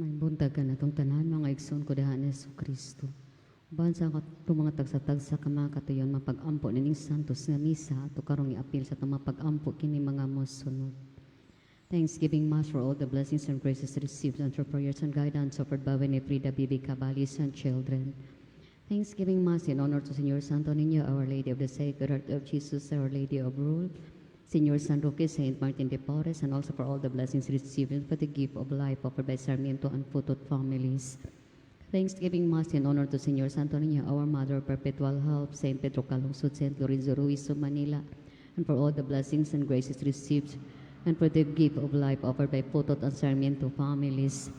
Maayong buntag kanatong tanan, mga igsoon ko diha ni Hesus Kristo. Uban sa atong mga tagsa-tagsa ka mga katuyon mapag-ampo nining Santos nga misa ato karong iapil sa atong mapag-ampo kini mga mosunod. Thanksgiving Mass for all the blessings and graces received and for prayers and guidance offered by Winifreda Bibi Cabalis and children. Thanksgiving Mass in honor to Señor Santo Niño, Our Lady of the Sacred Heart of Jesus, Our Lady of Rule, Señor San Roque, Saint Martin de Porres, and also for all the blessings received and for the gift of life offered by Sarmiento and Putot families. Thanksgiving Mass in honor to Señor Santo Niño, Our Mother of Perpetual Help, Saint Pedro Calungsod, Saint Lorenzo Ruiz of Manila, and for all the blessings and graces received and for the gift of life offered by Putot and Sarmiento families.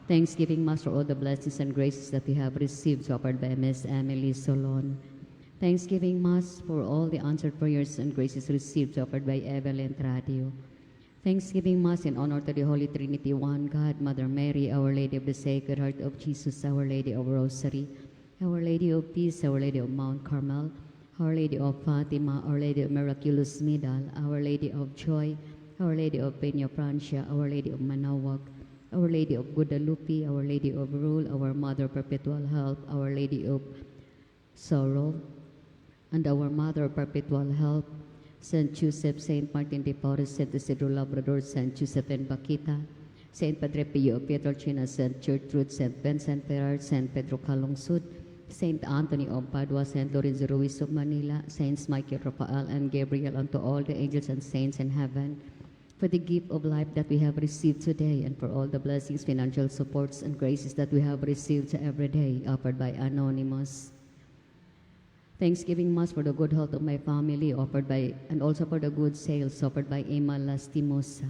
Thanksgiving Mass for all the blessings and graces that we have received offered by Miss Emily Solon. Thanksgiving Mass for all the answered prayers and graces received offered by Evelyn Tradio. Thanksgiving Mass in honor to the Holy Trinity, one God, Mother Mary, Our Lady of the Sacred Heart of Jesus, Our Lady of Rosary, Our Lady of Peace, Our Lady of Mount Carmel, Our Lady of Fatima, Our Lady of Miraculous Medal, Our Lady of Joy, Our Lady of Peña Francia, Our Lady of Manaoag, Our Lady of Guadalupe, Our Lady of Rule, Our Mother of Perpetual Help, Our Lady of Sorrow, and Our Mother of Perpetual Help, Saint Joseph, Saint Martin de Porres, Saint Isidro Labrador, Saint Joseph and Bakhita, Saint Padre Pio of Pietrelcina, Saint Gertrude, Saint Vincent Ferrer, Saint Pedro Calungsod, Saint Anthony of Padua, Saint Lorenzo Ruiz of Manila, Saints Michael, Raphael, and Gabriel, and to all the angels and saints in heaven, for the gift of life that we have received today and for all the blessings, financial supports, and graces that we have received every day, offered by Anonymous. Thanksgiving Mass for the good health of my family offered by, and also for the good sales offered by Emma Lastimosa.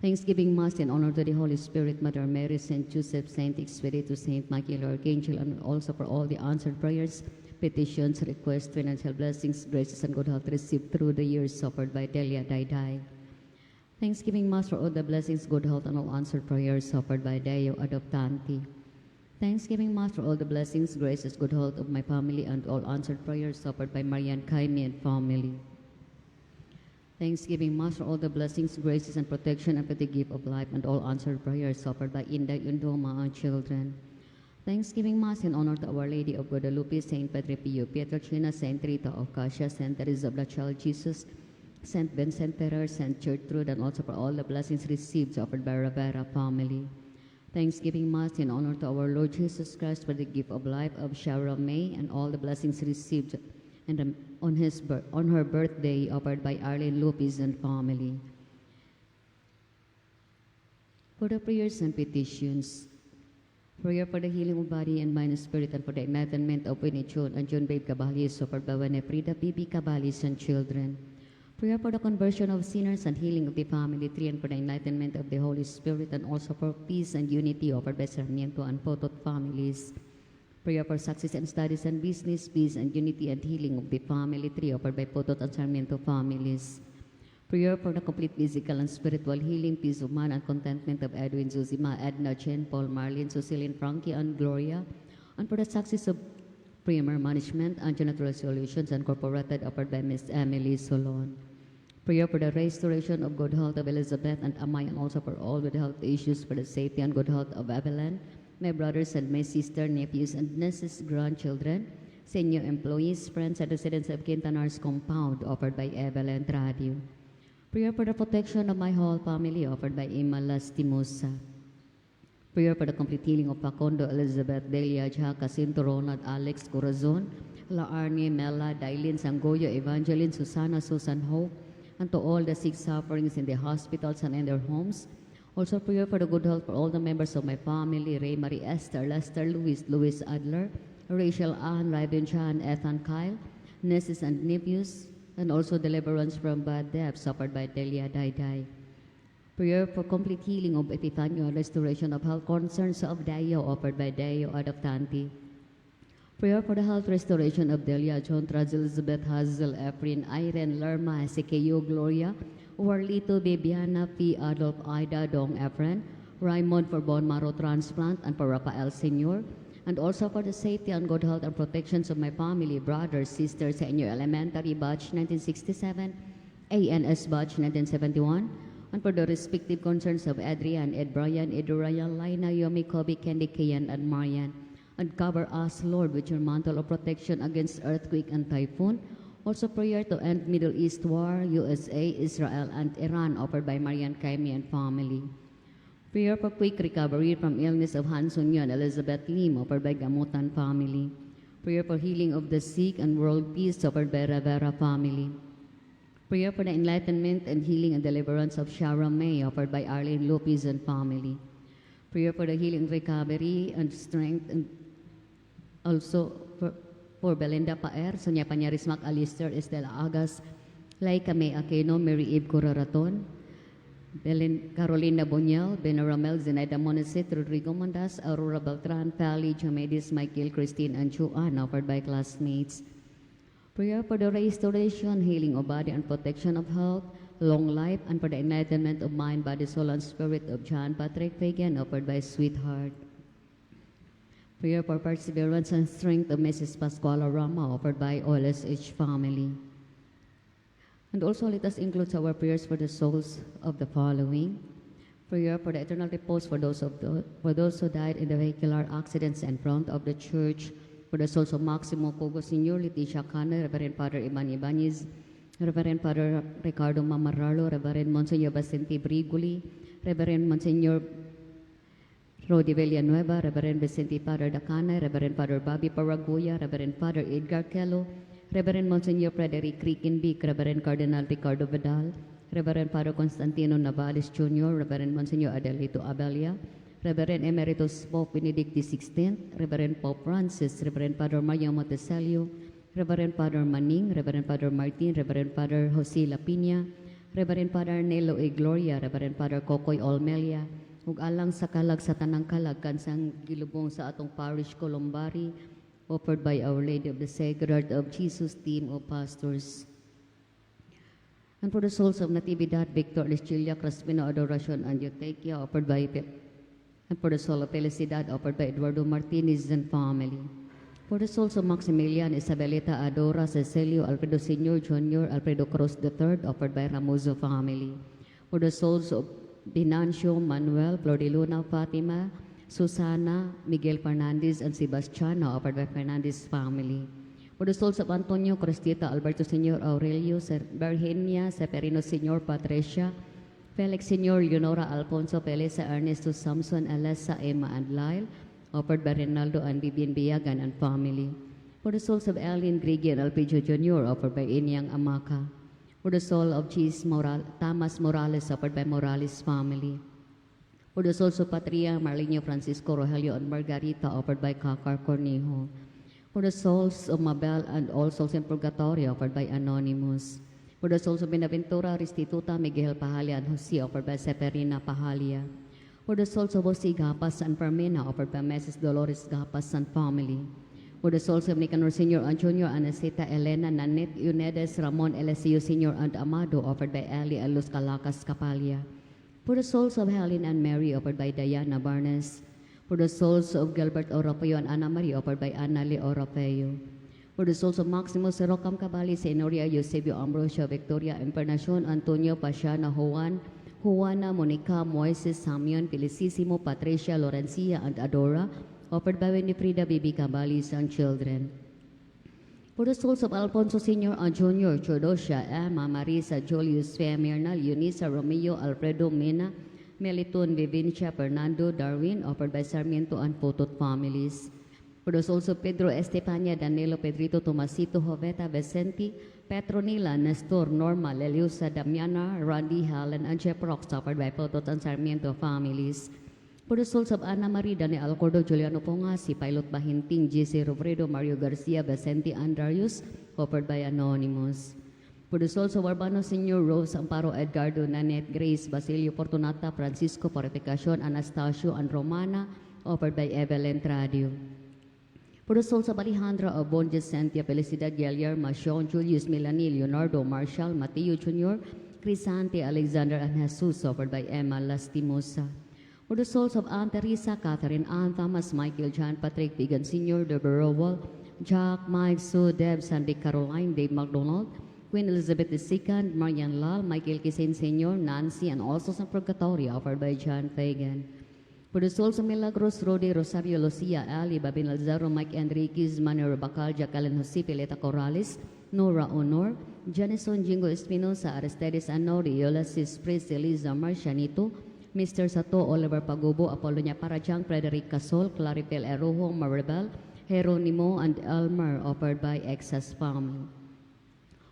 Thanksgiving Mass in honor to the Holy Spirit, Mother Mary, Saint Joseph, Saint Expedito, Saint Michael Archangel, and also for all the answered prayers, petitions, requests, financial blessings, graces, and good health received through the years offered by Delia Dayday. Thanksgiving Mass for all the blessings, good health, and all answered prayers offered by Deo Adoptanti. Thanksgiving Mass for all the blessings, graces, good health of my family, and all answered prayers offered by Marian Kaimi and family. Thanksgiving Mass for all the blessings, graces, and protection and for the gift of life and all answered prayers offered by Inday Undoma and children. Thanksgiving Mass in honor to Our Lady of Guadalupe, Saint Padre Pio Pietrelcina, Saint Rita of Cascia, Saint Teresa of the Child Jesus, Saint Vincent Ferrer, Saint Gertrude, and also for all the blessings received offered by Rivera family. Thanksgiving Mass in honor to our Lord Jesus Christ for the gift of life of Shara May and all the blessings received and on her birthday offered by Arlene Lopez and family. For the prayers and petitions, prayer for the healing of body and mind and spirit and for the enlightenment of Winnie June and John Babe Cabalis offered by Winifreda Bibi Cabalis and children. Prayer for the conversion of sinners and healing of the family tree and for the enlightenment of the Holy Spirit and also for peace and unity offered by Sarmiento and Potot families. Prayer for success in studies and business, peace and unity and healing of the family tree offered by Potot and Sarmiento families. Prayer for the complete physical and spiritual healing, peace of mind, and contentment of Edwin, Zuzima, Edna, Chen, Paul, Marlene, Susilin, Frankie, and Gloria, and for the success of Premier Management and Janitorial Solutions Incorporated offered by Miss Emily Solon. Prayer for the restoration of good health of Elizabeth and Amay, and also for all with health issues, for the safety and good health of Evelyn, my brothers and my sister, nephews and nieces, grandchildren, senior employees, friends, and residents of Quintanar's compound offered by Evelyn Radio. Prayer for the protection of my whole family offered by Emma Lastimosa. Prayer for the complete healing of Facundo, Elizabeth, Delia, Jack, Jacinto, Ronald, Alex, Corazon, La Arnie, Mela, Dailin, Sangoyo, Evangeline, Susana, Susan Hope, and to all the sick sufferings in the hospitals and in their homes. Also prayer for the good health for all the members of my family, Ray Marie Esther, Lester Luis, Luis Adler, Rachel Ann, Raven Chan, Ethan Kyle, nieces and nephews, and also deliverance from bad death suffered by Delia Dayday. Prayer for complete healing of Epifanio and restoration of health concerns of Dayo offered by Dayo Adoptanti. Prayer for the health restoration of Delia, John Traz, Elizabeth, Hazel, Efrin, Irene, Lerma, Ezekiel, Gloria, Warlito, Bibiana, P. Adolf, Ida, Dong, Efren, Raymond for bone marrow transplant and for Rafael Sr., and also for the safety and good health and protections of my family, brothers, sisters, Senior Elementary Batch 1967, ANS Batch 1971, And for the respective concerns of Adrian, Ed Brian, Ed Ryan, Lina, Yomi, Kobe, Candy, Kian, and Marian. And cover us, Lord, with your mantle of protection against earthquake and typhoon. Also prayer to end Middle East war, USA, Israel, and Iran, offered by Marian Kaimi and family. Prayer for quick recovery from illness of Hanson Yun, Elizabeth Lim, offered by Gamutan family. Prayer for healing of the sick and world peace, offered by Rivera family. Prayer for the enlightenment and healing and deliverance of Shara May, offered by Arlene Lopez and family. Prayer for the healing, recovery, and strength, and also for Belinda Paer, Sonia Pañaris McAllister, Estela Agas, Laika May Aquino, Mary Eve Coraraton, Belen, Carolina Bonyel, Benaramel, Zenaida Monesit, Rodrigo Mandas, Aurora Beltran, Pali, Jomedis, Michael, Christine, and Juan, offered by classmates. Prayer for the restoration, healing of body, and protection of health, long life, and for the enlightenment of mind, body, soul, and spirit of John Patrick Fagan, offered by Sweetheart. Prayer for perseverance and strength of Mrs. Pascuala Rama, offered by OLSH family. And also let us include our prayers for the souls of the following. Prayer for the eternal repose for those who died in the vehicular accidents in front of the church, for the souls of Maximo Cogo Sr., Leticia Cano, Reverend Father Ivan Ibanez, Reverend Father Ricardo Mamaralo, Reverend Monsignor Vicente Brigoli, Reverend Monsignor Rodi Villanueva, Reverend Vicente Father Dacana, Reverend Father Bobby Paraguya, Reverend Father Edgar Kello, Reverend Monsignor Frederick Rickenbeck, Reverend Cardinal Ricardo Vidal, Reverend Father Constantino Navales Jr., Reverend Monsignor Adelito Abelia, Reverend Emeritus Pope Benedict XVI, Reverend Pope Francis, Reverend Father Mario Montecelio, Reverend Father Maning, Reverend Father Martin, Reverend Father Jose Lapiña, Reverend Father Nelo E. Gloria, Reverend Father Kokoy Olmelia, ug alang sa kalag sa tanang kalag kansang gilubong sa atong parish columbary, offered by Our Lady of the Sacred Heart of Jesus team of pastors. And for the souls of Natividad, Victor, Lischilia, Crispino, Adoracion, and Eutequia, offered by and for the soul of Felicidad, offered by Eduardo Martinez and family. For the souls of Maximilian, Isabelita, Adora, Cecilio, Alfredo Sr., Jr., Alfredo Cruz III, offered by Ramozo family. For the souls of Binancio, Manuel, Flor de Luna, Fatima, Susana, Miguel Fernandez, and Sebastiano, offered by Fernandez family. For the souls of Antonio, Cristita, Alberto Sr., Aurelio, Virginia, Severino Sr., Patricia, Felix Sr., Leonora, Alfonso, Felisa, Ernesto, Samson, Alessa, Emma, and Lyle, offered by Rinaldo and Vivian Biagan and family. For the souls of Eileen, Griggy, and Alpidio Jr., offered by Inyang Amaka. For the soul of Cheese Tamas Morales, offered by Morales family. For the souls of Patria, Marlinio, Francisco, Rogelio, and Margarita, offered by Kakar Cornejo. For the souls of Mabel and all souls in purgatory, offered by Anonymous. For the souls of Benaventura, Restituta, Miguel Pahalia, and Jose, offered by Seferina Pahalia. For the souls of Jose Gapas and Fermina, offered by Mrs. Dolores Gapas and family. For the souls of Nicanor Sr. and Jr., Anaceta, Elena, Nanette, Unedes, Ramon, Eliseo Sr. and Amado, offered by Ali Alus Calacas Capalia. For the souls of Helen and Mary, offered by Diana Barnes. For the souls of Gilbert Oropeo and Anna Marie, offered by Anna Lee Oropeo. For the souls of Maximus Rocam Cabali, Senoria, Eusebio Ambrosio, Victoria Encarnacion, Antonio Pasiana, Juan, Juana, Monica, Moises, Samion, Felicissimo, Patricia, Lorencia, and Adora, offered by Winifrida Bibi Cabalis and children. For the souls of Alfonso Sr. and Jr., Chodosia, Emma, Marisa, Julius, Femirna, Leonisa, Romeo, Alfredo, Mena, Meliton, Vivincia, Fernando, Darwin, offered by Sarmiento and Potot families. For the souls of Pedro, Estefania, Danilo, Pedrito, Tomasito, Joveta, Vicente, Petronila, Nestor, Norma, Leliusa, Damiana, Randy, Helen, and Jeff Rox, offered by Potot and Sarmiento families. For the souls of Ana Marie, Daniel Alcordo, Juliano Pongasi, Pilot Bahinting, J.C. Robredo, Mario Garcia, Vicente Andarius, offered by Anonymous. For the souls of Urbano Sr., Rose, Amparo, Edgardo, Nanette, Grace, Basilio, Fortunata, Francisco, Purificacion, Anastasio, and Romana, offered by Evelyn Tradio. For the souls of Alejandra, Abonjes, Cynthia, Felicidad, Guillermo, Sean, Julius, Melanie, Leonardo, Marshall, Mateo Jr., Crisante, Alexander, and Jesus, offered by Emma Lastimosa. For the souls of Aunt Teresa, Catherine, Ann, Thomas, Michael, John, Patrick, Vegan Sr., Deborah Rowell, Jack, Mike, Sue, Deb, Sandy, Caroline, Dave McDonald, Queen Elizabeth II, Marian Lal, Michael Kisin Sr., Nancy, and also sa Purgatory, offered by John Fagan. For the souls of Milagros, Rodi, Rosario, Lucia, Ali, Babin Alzaro, Mike Enriquez, Manuel Bacal, Jacqueline Jose, Pileta Corrales, Nora Honor, Janison Jingo Espinosa, Aristides Anori, Ulysses Pris, Eliza Marcianito, Mr. Sato, Oliver Pagubo, Apollonia Parajang, Frederick Casol, Claripel Erojo, Maribel, Jeronimo, and Elmer, offered by Excess Family.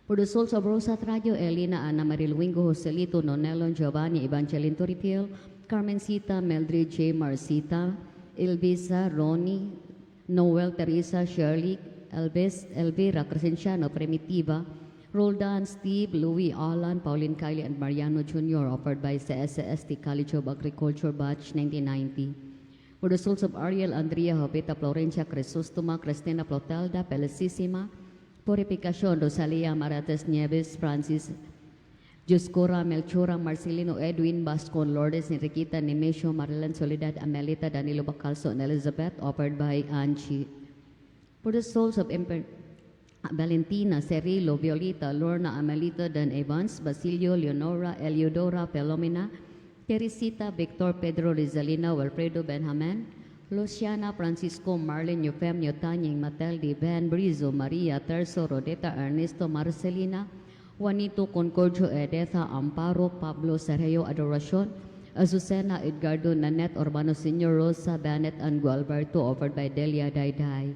For the souls of Rosa Trayo, Elena, Ana Marie Luingo, Joselito, Nonelon, Giovanni, Evangeline Toripil, Carmencita, Mildred J. Marcita, Elvisa, Ronnie, Noel, Teresa, Shirley, Elvis, Elvira, Crescenciano, Primitiva, Roldan, Steve, Louis, Alan, Pauline Kylie, and Mariano Jr., offered by CSST College of Agriculture Batch 1990. For the souls of Ariel, Andrea, Jovita, Florencia, Crisostoma, Cristina, Plotelda, Felicissima, Purificacion, Rosalia, Marates, Nieves, Francis, Juscora, Melchora, Marcelino, Edwin, Bascon, Lourdes, Enriquita, Nemesio, Marilyn, Soledad, Amelita, Danilo Bacalso, and Elizabeth, offered by Angie. For the souls of Valentina, Cerilo, Violita, Lorna, Amelita, Dan Evans, Basilio, Leonora, Eliodora, Pelomina, Teresita, Victor, Pedro, Rizalina, Wilfredo, Benjamin, Luciana, Francisco, Marlene, Eufemio, Tanying, Mateldi, Ben, Brizo, Maria, Terso, Rodeta, Ernesto, Marcelina, Juanito, Concordio, Edetha, Amparo, Pablo, Sergio, Adoracion, Azucena, Edgardo, Nanette, Urbano Sr., Rosa, Bennett, and Gualberto, offered by Delia Dayday.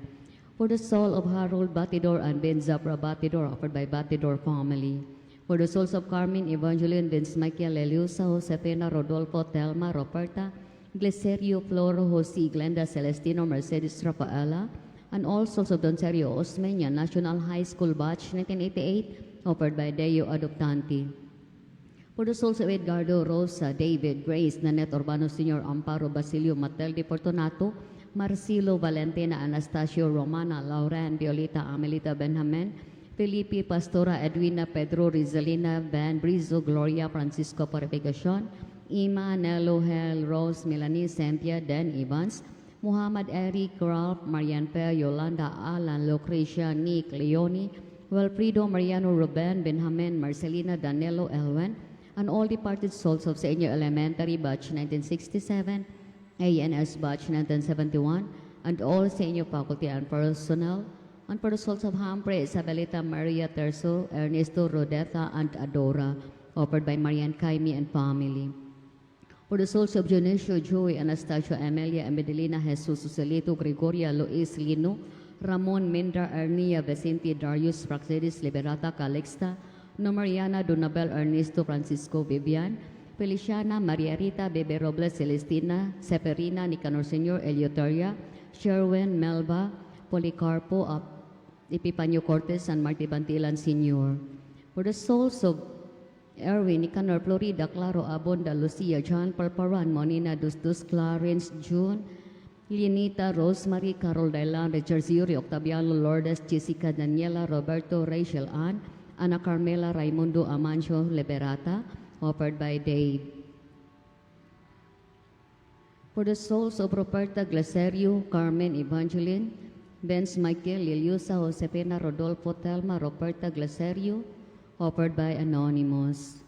For the soul of Harold Batidor and Ben Zapra Batidor, offered by Batidor family. For the souls of Carmen, Evangeline, Vince Michael, Eliusa, Josefina, Rodolfo, Telma, Roberta, Glicerio, Floro, Jose, Glenda, Celestino, Mercedes, Rafaela, and all souls of Don Sergio Osmeña National High School Batch 1988, offered by Deo Adoptanti. For the souls of Edgardo, Rosa, David, Grace, Nanette Urbano Sr., Amparo, Basilio, Matilde Fortunato, Marcelo, Valentina, Anastasio, Romana, Lauren, Violeta, Amelita, Benjamin, Felipe, Pastora, Edwina, Pedro, Rizalina, Ben, Brizo, Gloria, Francisco, Purificacion, Ima, Nelo, Hel, Rose, Melanie, Cynthia, Dan Evans, Muhammad, Eric, Ralph, Marian Pe, Yolanda, Alan, Lucretia, Nick, Leonie, Wilfredo, Mariano, Ruben, Benjamin, Marcelina, Danilo, Elwen, and all departed souls of Senior Elementary Batch 1967, ANS Batch 1971, and all senior faculty and personnel, and for the souls of Humphrey, Isabelita, Maria Terso, Ernesto, Rodetha, and Adora, offered by Marian Kaimi and family. For the souls of Dionisio, Joey, Anastasia, Amelia, Emedelina, Jesus, Suselito, Gregoria, Luis, Lino, Ramon, Mendra, Ernia, Vicente, Darius, Praxedis, Liberata, Calixta, Nomariana, Donabel, Ernesto, Francisco, Vivian, Feliciana, Maria Rita, Bebe Robles, Celestina, Seferina, Nicanor Sr., Eleuteria, Sherwin, Melba, Policarpo, Epifanio Cortez, San Marti Bantilan Sr. For the souls of Erwin, Nicanor, Florida, Claro, Abonda, Lucia, John Palparan, Monina, Dustus, Clarence, June, Linita, Rosemary, Carol Dailan, Richard Zuri, Octaviano, Lourdes, Jessica, Daniela, Roberto, Rachel Ann, Ana Carmela, Raimundo, Amancio, Liberata, offered by Dave. For the souls of Roberta Glacerio, Carmen Evangeline, Benz Michael, Liliusa, Josefina, Rodolfo, Telma, Roberta Glacerio, offered by Anonymous.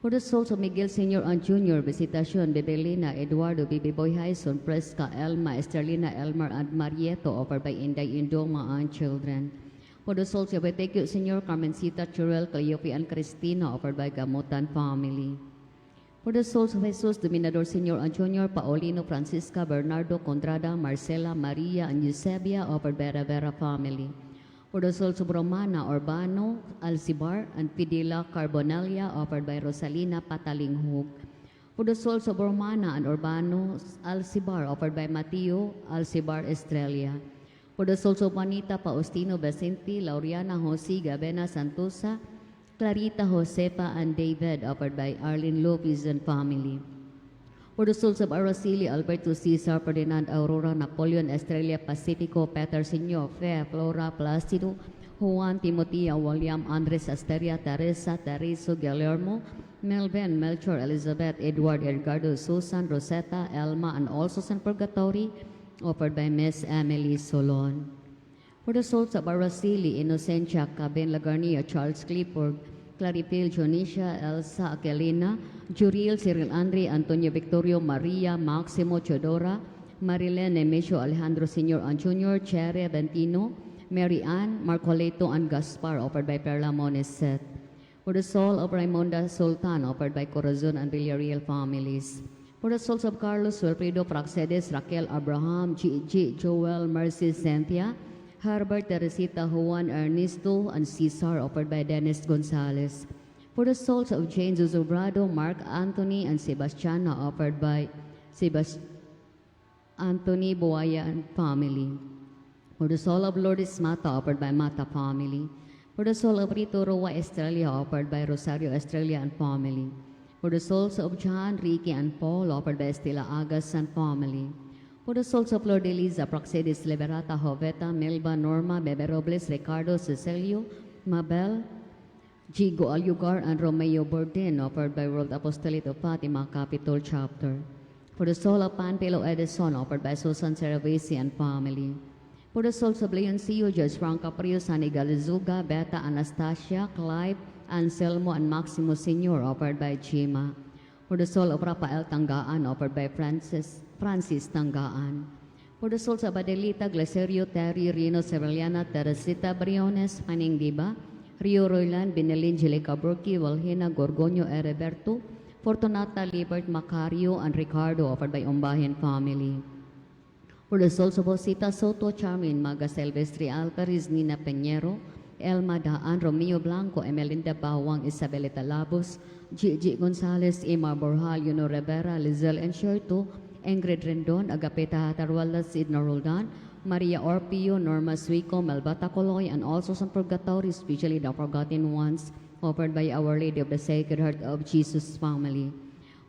For the souls of Miguel Sr. and Jr., Visitacion, Bebelina, Eduardo, Bibi Boy Hyson, Presca, Elma, Esterlina, Elmer, and Marieto, offered by Inday Indoma and children. For the souls of Etequio Sr., Carmencita, Churel, Cleope, and Cristina, offered by Gamutan family. For the souls of Jesus, Dominador Sr. and Jr., Paulino, Francisca, Bernardo, Contrada, Marcela, Maria, and Eusebia, offered by Rivera family. For the souls of Romana, Urbano, Alcibar, and Fidela Carbonelia, offered by Rosalina Patalinghug. For the souls of Romana and Urbano Alcibar, offered by Mateo Alcibar Estrella. For the souls of Juanita, Faustino, Vicente, Laureana, Jose, Gabena, Santosa, Clarita, Josefa, and David, offered by Arlene Lopez and family. For the souls of Araceli, Alberto, Cesar, Ferdinand, Aurora, Napoleon, Estrella, Pacifico, Peter Senor, Fe, Flora, Placido, Juan, Timotea, William, Andres, Asteria, Teresa, Tereso, Guillermo, Melvin, Melchor, Elizabeth, Edward, Edgardo, Susan, Rosetta, Elma, and also in Purgatory, offered by Miss Emily Solon. For the souls of Araceli, Inocencia, Caben Lagarnia, Charles Clifford, Claripil, Jonisha, Elsa, Aquilina, Juriel, Cyril Andre, Antonio Victorio, Maria, Maximo, Chodora, Marilyn, Nemesio, Alejandro Sr. and Jr., Cherry, Ventino, Mary Ann, Marcoleto, and Gaspar, offered by Perla Moneset. For the soul of Raimonda Sultan, offered by Corazon and Villarreal families. For the souls of Carlos, Wilfredo, Praxedes, Raquel, Abraham, G. G. Joel, Mercy, Cynthia, Herbert, Teresita, Juan, Ernesto, and Cesar, offered by Dennis Gonzalez. For the souls of James Zobrado, Mark Anthony, and Sebastiana, offered by Anthony Buaya and family. For the soul of Lourdes Mata, offered by Mata family. For the soul of Rito Roa Estrella, offered by Rosario Estrella and family. For the souls of John, Ricky, and Paul, offered by Estela Agas and family. For the souls of Lord Eliza, Praxedis, Liberata, Joveta, Melba, Norma, Bebe Robles, Ricardo, Cecilio, Mabel, Gigo Alugar, and Romeo Borden, offered by World Apostolate of Fatima, Capitol Chapter. For the soul of Panpilo Edison, offered by Susan Cervesi and family. For the souls of Leoncio, Judge Frank Caprio, Sunny Galizuga, Beta Anastasia, Clive, Anselmo, and Maximo Sr., offered by Chima. For the soul of Rafael Tangaan, offered by Francis Tangaan. For the souls of Adelita, Glacerio, Terry, Rino, Sevillana, Teresita Briones, Paning Diba, Rio Roylan, Benelin, Jelica Burki, Walhina, Gorgonio, Heriberto, Fortunata, Libert, Macario, and Ricardo, offered by Umbahin family. For the souls of Osita Soto, Charmin, Maga Silvestre Alvarez, Nina Peñero, Elma Daan, Romeo Blanco, Emelinda Bawang, Isabelita Labos, Gigi Gonzalez, Emma Borjal, Yuno Rivera, Lizelle Encherto, Ingrid Rendon, Agapeta Hatarwala, Sidna Roldan, Maria Orpio, Norma Suico, Melbata Coloy, and also some purgatory, especially the forgotten ones, offered by Our Lady of the Sacred Heart of Jesus family.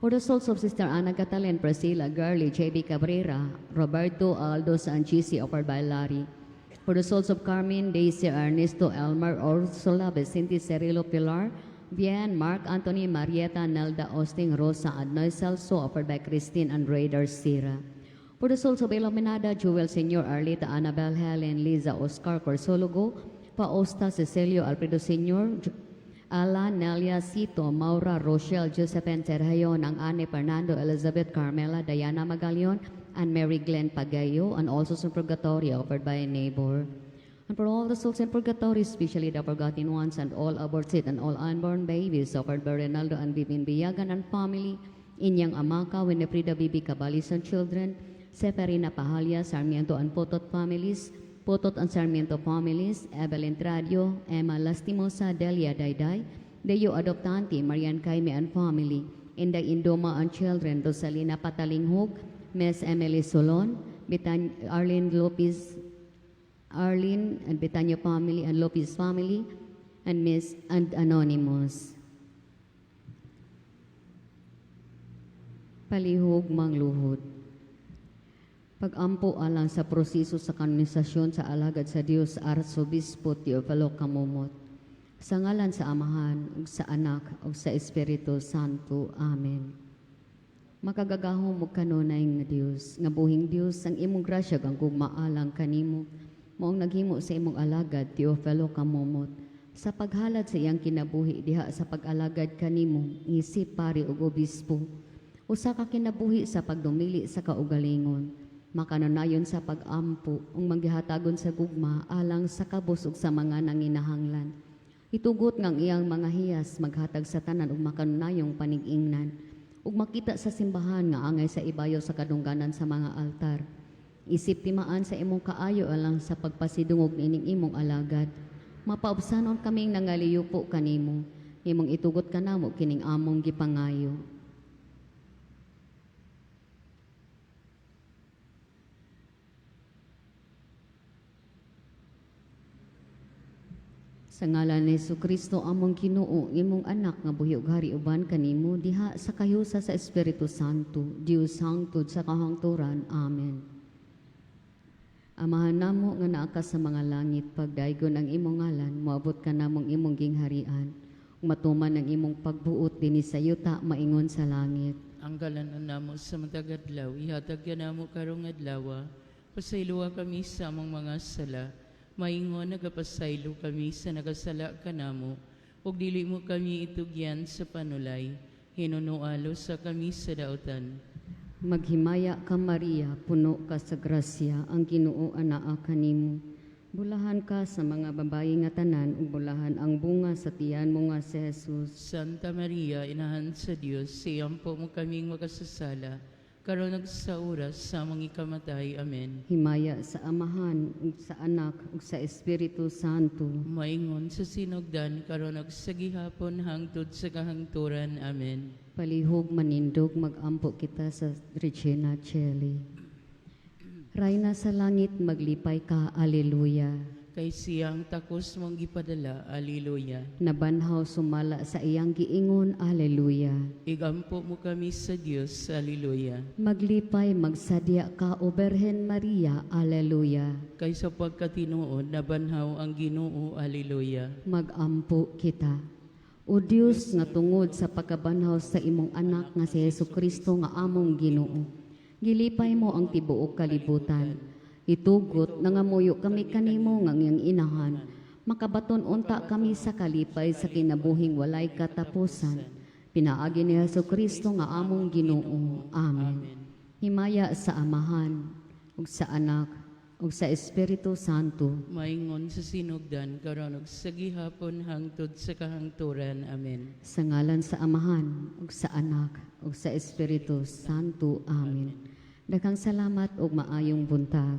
For the souls of Sister Ana Catalin, Priscilla, Girlie, J.B. Cabrera, Roberto, Aldo Sanchisi, offered by Larry. For the souls of Carmen, Daisy, Ernesto, Elmer, Ursula, Vicente, Cerilo, Pilar, Bien, Mark, Anthony, Marietta, Nelda, Austin, Rosa, and Noy Celso, offered by Christine and Raider Sira. For the souls of Iluminada, Jewel, Senor, Arlita, Annabel, Helen, Liza, Oscar, Corsologo, Paosta, Cecilio, Alfredo Senior, Alan, Nelia, Sito, Maura, Rochelle, Josephine, Sergio, Nang Ane, Fernando, Elizabeth, Carmela, Diana Magalion, and Mary Glenn Pagayo, and also some purgatory offered by a neighbor. And for all the souls in purgatory, especially the forgotten ones, and all aborted and all unborn babies, offered by Ronaldo and Bibin Biyagan and family, Inyang Amaka, Winifrida Bibi Cabalis and children, Seferina Pahalia, Sarmiento and Potot families, Potot and Sarmiento families, Evelyn Tradio, Emma Lastimosa, Delia Dayday, Deo Adoptanti, Marian Kaime and family, Inday Indoma and children, Rosalina Patalinghug, Miss Emily Solon, Arlene Lopez, Arlene and Betania family and Lopez family, and Miss and Anonymous. Palihog mangluhod. Pag-ampo alang sa proseso sa kanonisasyon sa alagad sa Dios Arsobispo Teofilo Camomot. Sa ngalan sa Amahan, ug sa Anak, ug sa Espiritu Santo. Amen. Makagagahom ug kanunay nga Dios, nga buhing Dios, ang imong grasya ug ang gugma alang kanimo, maong naghimo sa imong alagad Teofilo Camomot sa paghalad sa iyang kinabuhi diha sa pag-alagad kanimo, isip pari ug obispo. Usa ka kinabuhi sa pagdumili sa kaugalingon, makanunayon sa pag-ampo ug manggihatagon sa gugma alang sa kabus ug sa mga nanginahanglan. Itugot nga ang iyang mga hiyas maghatag sa tanan ug makanunayong panig-ingnan ug makita sa simbahan nga angay sa ibayo sa kadungganan sa mga altar. Isip timaan sa imong kaayo alang sa pagpasidungog niining imong alagad. Mapaubsanon kaming nangaliyupo kanimo, imong itugot kanamo kining among gipangayo. Sa ngalan ni Kristo among Ginoo, imong anak nga buhi ug hari uban kanimo diha sa kahiusa sa Espiritu Santo, Dios hangtod sa kahangturan. Amen. Amahan namo nga naa ka sa mga langit, pagdaygon ang imong ngalan, moabot ka namong imong gingharian. Matuman ang imong pagbuot dinhi sa yuta maingon sa langit. Ang kalanon namo sa matag adlaw, ihatag namo karong adlaw. Pasayloa kami sa among mga sala, Maingon nagapasaylo kami sa nagasala kanamo, ug dili mo kami itugyan sa panulay. Hinunualo sa kami sa dautan. Maghimaya ka, Maria, puno ka sa grasya, ang Ginoo anaa kanimo. Bulahan ka sa mga babayi nga tanan ug bulahan ang bunga sa tiyan mo nga si Jesus. Santa Maria, Inahan sa Dios, siyampo mo kaming makasasala, karon ug sa oras sa among ikamatay. Amen. Himaya sa Amahan ug sa Anak ug sa Espiritu Santo. Maingon sa sinugdan, karon ug sa gihapon, hangtod sa kahangturan. Amen. Palihog manindog, magampo kita sa Regina Caeli. Rayna sa langit, maglipay ka, Alleluia. Kay siya ang takos mong gipadala. Alleluia. Nabanhaw sumala sa iyang giingon, Alleluia. Igampo mo kami sa Dios. Alleluia. Maglipay, magsadya ka, O Berhen Maria, Alleluia. Kay sa pagkatinuod, nabanhaw ang Ginoo. Alleluia. Magampo kita. O Dios nga tungod sa pagkabanhaw sa imong anak nga si Hesus Kristo nga among Ginoo, gilipay mo ang tibuok kalibutan. Itugot nangamuyo kami kanimo nga iyang inahan. Makabaton unta kami sa kalipay sa kinabuhing walay katapusan. Pinaagi ni Hesus Kristo nga among Ginoo. Amen. Himaya sa Amahan ug sa Anak ug sa Espiritu Santo. Maingon sa sinugdan, karon ug sa gihapon, hangtod sa kahangturan. Amen. Sa ngalan sa Amahan, ug sa Anak, ug sa Espiritu Santo. Amen. Daghang salamat ug maayong buntag.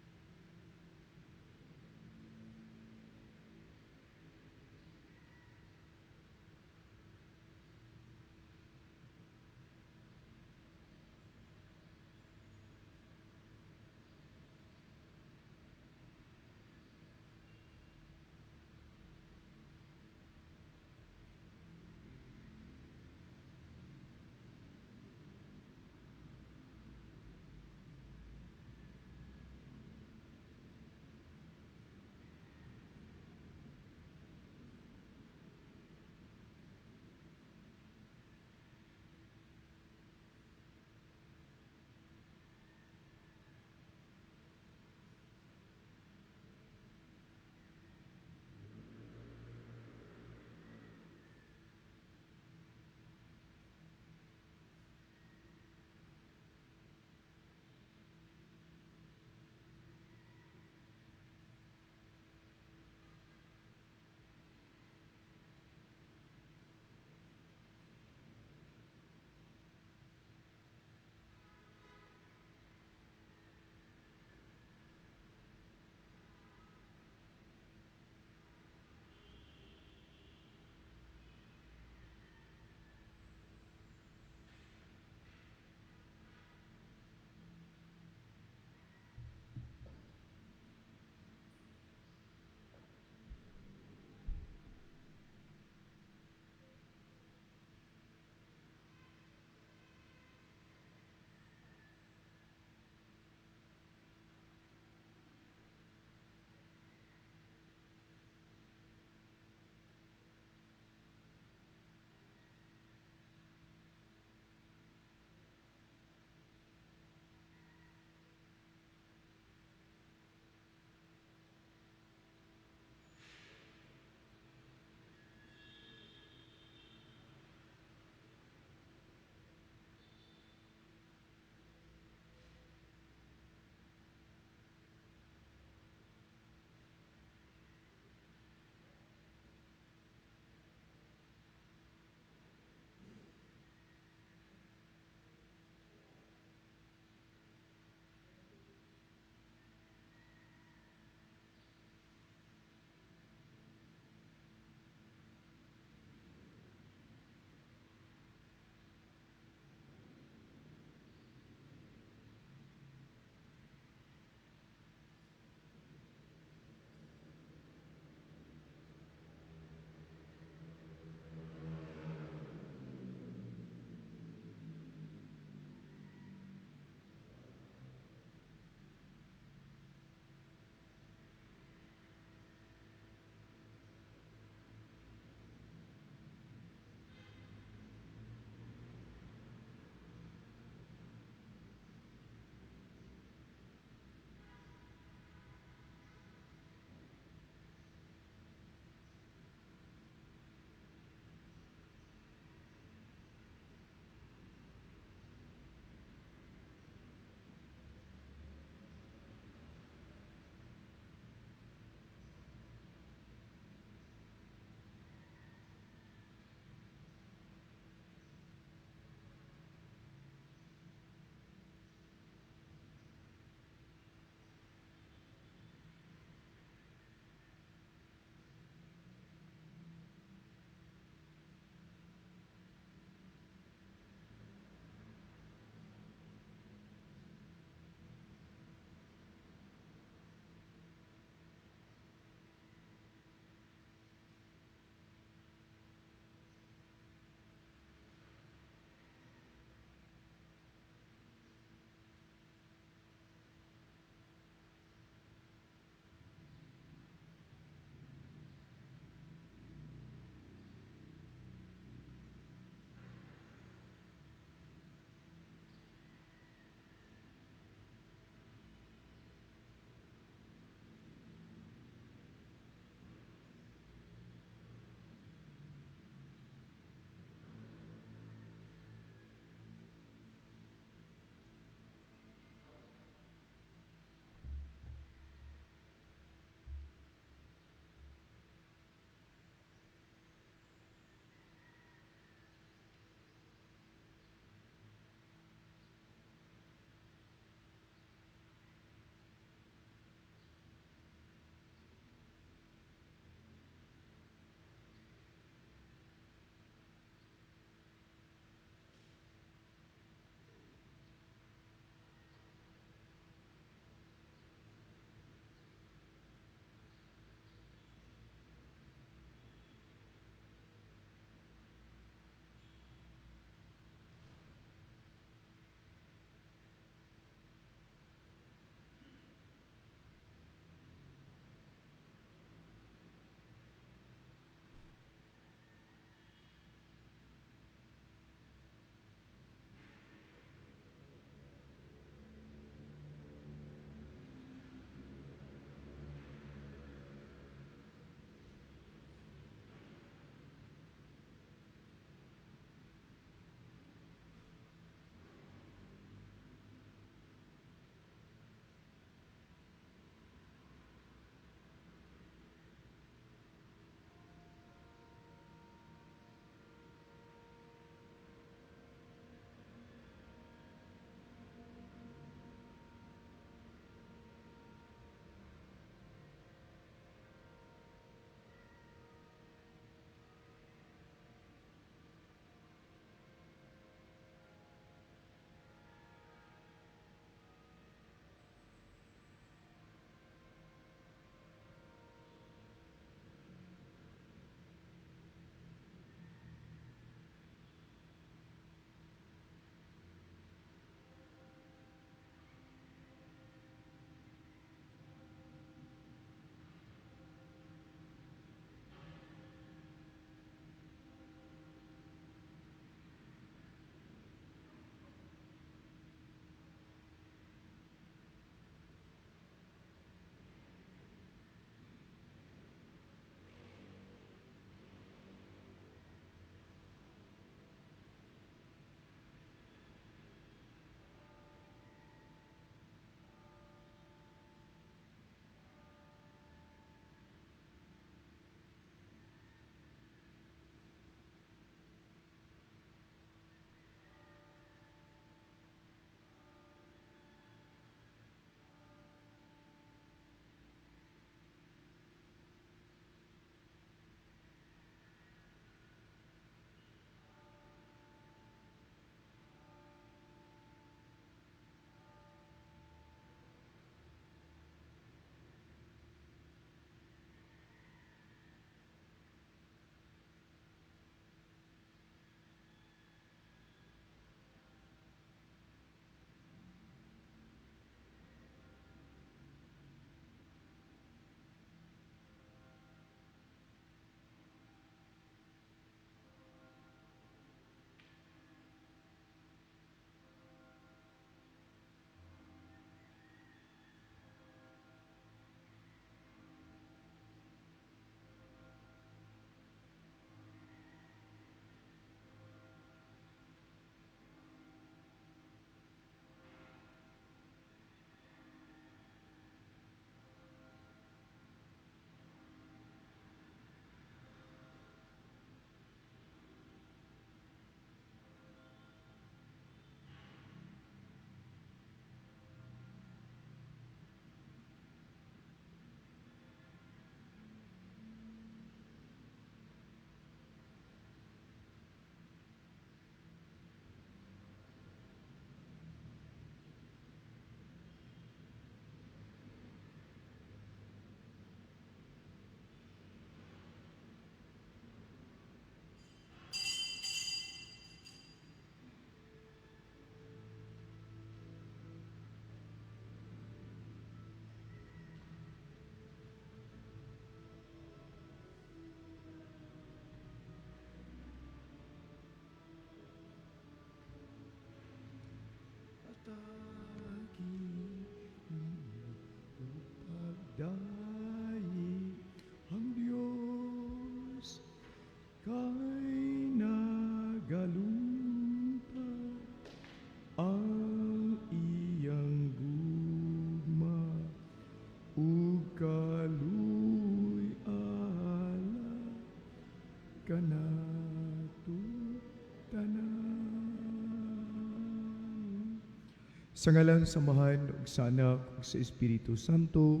Sa ngalan sa Amahan ug sa Anak ug sa Espiritu Santo,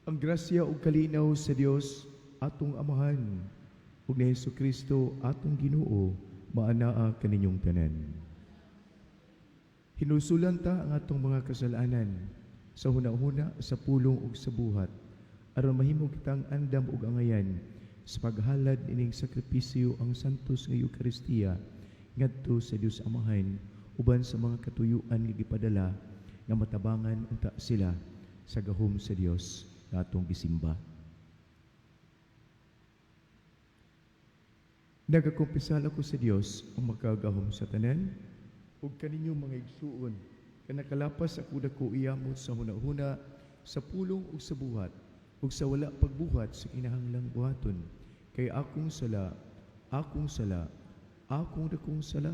ang grasya ug kalinaw sa Dios atong Amahan ug ni Hesus Kristo atong Ginoo maanaa kaninyong tanan. Hinusulan ta ang atong mga kasalanan sa hunahuna, sa pulong ug sa buhat aron mahimo kitang andam ug angayan sa paghalad ining sakripisyo ang santos nga Eukaristiya ngadto sa Dios Amahan uban sa mga katuyuan nga gipadala nga matabangan unta sila sa gahom sa Dios nga atong gisimba. Nagakumpisal ako sa Dios ang makagahom sa tanan ug kaninyo mga igsuon kanakalapas ako dako iyamot sa hunahuna, sa pulong ug sa buhat ug sa wala pagbuhat sa kinahanglang buhaton, kay akong sala, akong sala, akong dakong sala.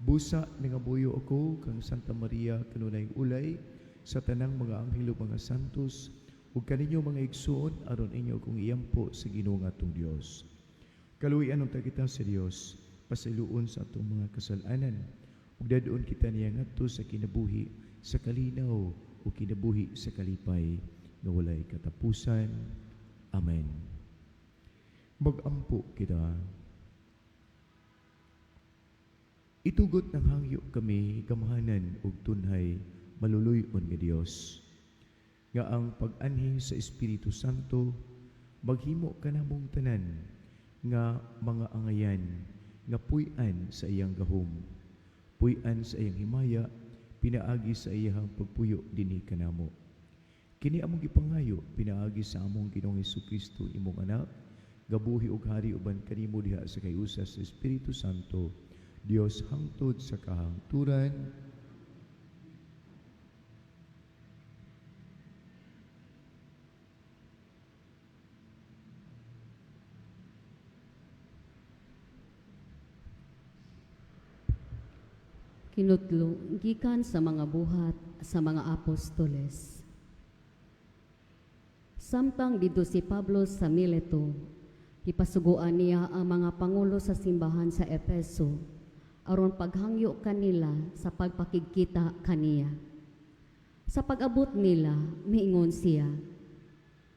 Busa nangabuyo ako kang Santa Maria kanunay ulay sa tanang mga anghel ug mga santos ug kaninyo mga igsuon aron inyo akong iampo sa Ginoo nga atong Dios. Kaluoyan unta kita sa Dios, pasayloon sa atong mga kasalanan ug dadon kita niya ngadto sa kinabuhi sa kalinaw o kinabuhi sa kalipay nga walay katapusan. Amen. Magampo kita. Itugot ng hangyo kami gamhanan ug tunhay maluluy-on nga Dios, nga ang pag-anhi sa Espiritu Santo maghimo kanamong tanan nga mga angayan nga puy-an sa iyang gahom, puy-an sa iyang himaya, pinaagi sa iyang pagpuyo dinhi kanamo. Kini among gipangayo pinaagi sa among Ginoong Hesukristo, imong anak, gabuhi ug hari uban kanimo diha sa kayusa sa Espiritu Santo, Dios hangtod sa kahangturan. Kinutlo gikan sa mga buhat sa mga apostoles. Samtang didto si Pablo sa Mileto, gipasuguan niya ang mga pangulo sa simbahan sa Efeso aron paghangyo kanila sa pagpakigkita kaniya. Sa pag-abot nila, miingon siya,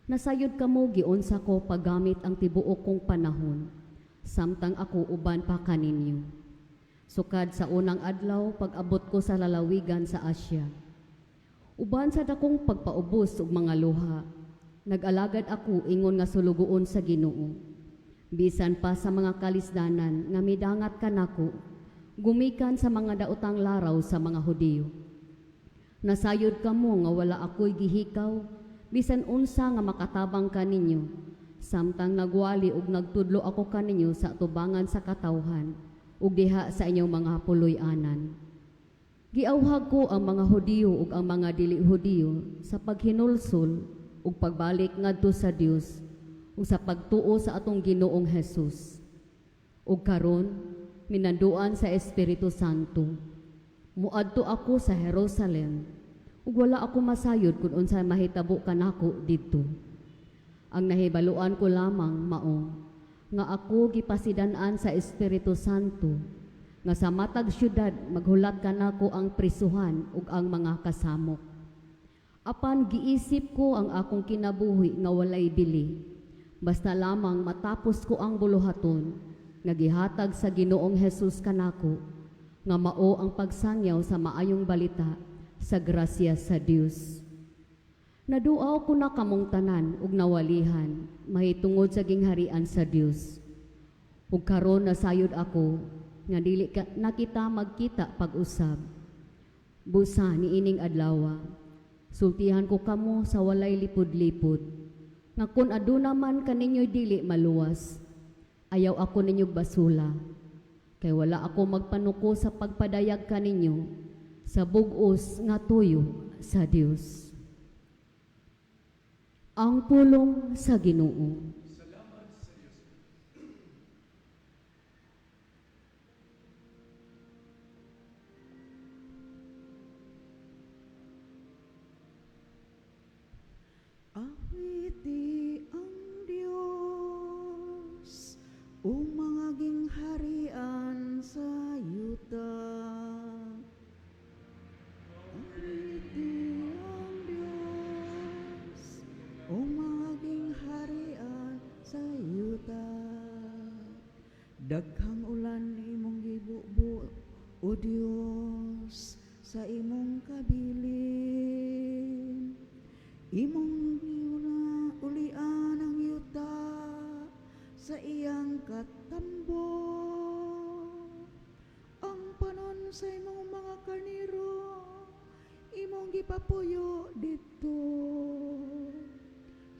"Nasayod kamo giunsa ko paggamit ang tibuok kong panahon, samtang ako uban pa kaninyo. Sukad sa unang adlaw pag-abot ko sa lalawigan sa Asia. Uban sa dakong pagpaubos ug mga luha, nag-alagad ako ingon nga sulugoon sa Ginoo. Bisan pa sa mga kalisdanan nga midangat kanako, gumikan sa mga daotang laraw sa mga Hudiyo. Nasayod kamo nga wala ako'y gihikaw, bisan unsa nga makatabang kaninyo, samtang nagwali ug nagtudlo ako kaninyo sa tubangan sa katawhan, ug diha sa inyong mga puloy-anan. Giawhag ko ang mga Hudiyo ug ang mga dili Hudiyo sa paghinulsol ug pagbalik ngadto sa Dios ug sa pagtuo sa atong Ginoong Hesus. Ug karon minanduan sa Espiritu Santo, muadto ako sa Jerusalem ug wala ako masayod kung unsa mahitabo kanako didto. Ang nahibaluan ko lamang mao nga ako gipasidan-an sa Espiritu Santo nga sa matag syudad maghulat kanako ang prisuhan ug ang mga kasamok. Apan giisip ko ang akong kinabuhi nga walay bili, basta lamang matapos ko ang buluhaton nga gihatag sa Ginoong Hesus kanako, nga mao ang pagsangyaw sa maayong balita sa grasya sa Dios. Naduaw ko na kamong tanan ug nawalihan mahitungod sa gingharian sa Dios. Ug karon nasayod ako nga dili ka, nakita magkita pag-usab. Busa niining adlawa, sultihan ko kamo sa walay lipod-lipod, nga kun aduna man kaninyo'y dili maluwas, ayaw ako ninyog basula, kay wala ako magpanuko sa pagpadayag kaninyo sa bug-os nga tuyo sa Dios." Ang pulong sa Ginoo. Awiti ang Dios o mga gingharian sa yuta. Daghang ulan imong gibubo, O Dios, sa imong kabilin. Imong ulian ang yuta sa iyang katambo. Ang panon sa imong mga karniro, imong gipapuyo didto.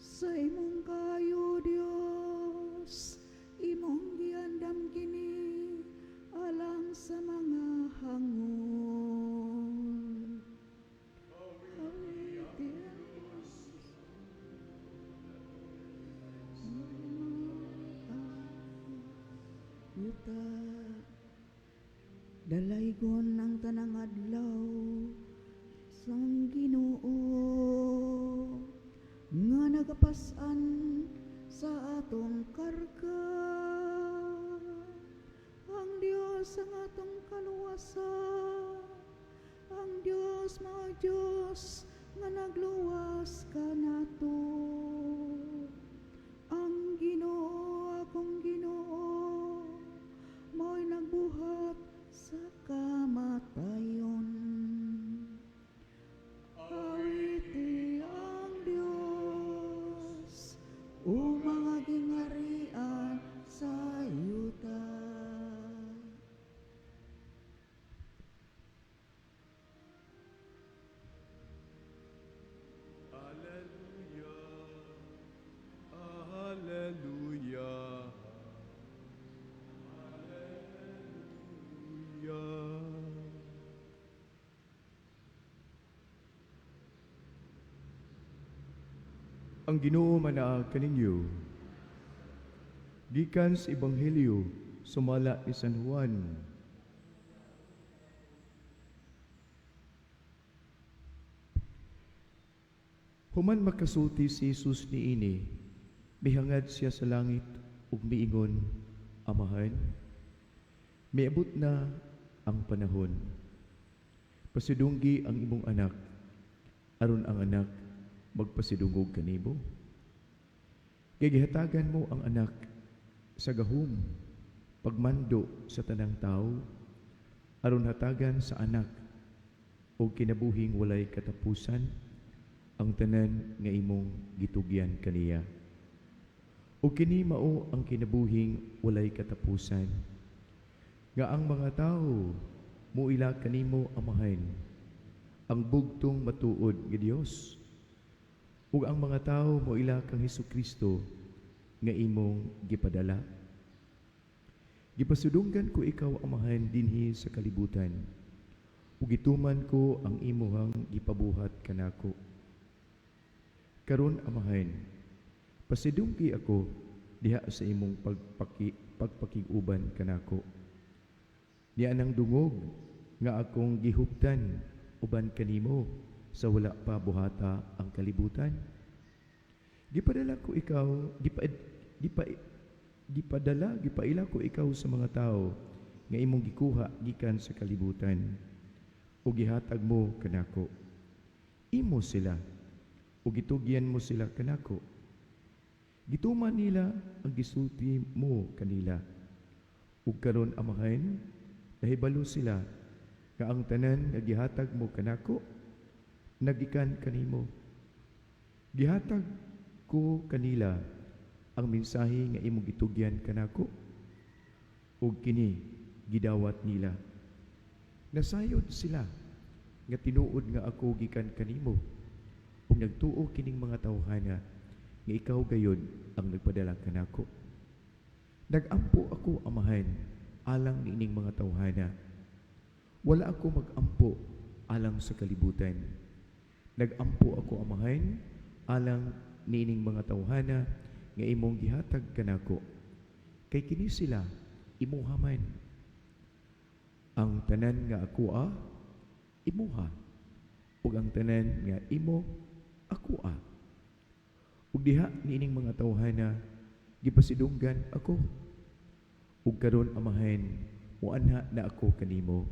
Sa imong kaayo, Dios, imong giandam kini alang sa mga hangol. Awiti ang Diyos. Yuta. Dalaygon ang tanang adlaw sang Ginoo nga nagapas-an sa atong karga. Ang Dios ang atong kaluwasan. Ang Dios mao Dios nga nagluwas kanato. Ang Ginoo akong Ginoo mao'y nagbuhat sa kamatayon. Awiti ang Dios, o mga gingharian sa yuta. Alleluia, Alleluia, Alleluia. Ang Ginoo manaa kaninyo. Gikan sa Ebanghelyo sumala ni San Juan. Human makasulti si Jesus niini, mihangad siya sa langit ug miingon, Amahan, miabot na ang panahon. Pasidunggi ang imong anak, aron ang anak magpasidungog kanimo. Kay gihatagan mo ang anak sa gahom, pagmando sa tanang tao, aron hatagan sa anak og kinabuhing walay katapusan ang tanan nga imong gitugyan kaniya. O kini mao ang kinabuhing walay katapusan, nga ang mga tawo muila kanimo Amahan, ang bugtong matuod nga Dios, ug ang mga tawo moila kang Hesukristo nga imong gipadala. Gipasudunggan ko ikaw, Amahan, dinhi sa kalibutan, ug gituman ko ang imuhang gipabuhat kanako. Karon, Amahan, pasidunggi ako diha sa imong pagpakig-uban kanako. Niya nang dungog nga akong gihuptan uban kanimo sa wala pa buhata ang kalibutan. Gipadala ko ikaw, gipa, gipa, gipadala, gipaila ko ikaw sa mga tao nga imong gikuha gikan sa kalibutan, ug gihatag mo kanako. Imo sila, ug gitugyan mo sila kanako. Gituman nila ang gisulti mo kanila. Ug karon, Amahan, nahibalo sila nga ang tanan nga gihatag mo kanako nagikan kanimo. Gihatag ko kanila ang mensahe nga imong gitugyan kanako, ug kini gidawat nila. Nasayod sila nga tinuod nga ako gikan kanimo, ug nagtuo kining mga tawhana nga ikaw gayod ang nagpadala kanako. Nagampo ako, Amahan, alang niining mga tawhana. Wala ako magampo alang sa kalibutan. Nagampo ako, Amahan, alang niining mga tawhana nga imong gihatag kanako. Kay kini sila imuha man. Ang tanan nga akoa, imuha. Ug ang tanan nga imo, akoa. Ug diha niining mga tawhana, gipasidunggan ako. Ug karon, Amahan, muanha na ako kanimo.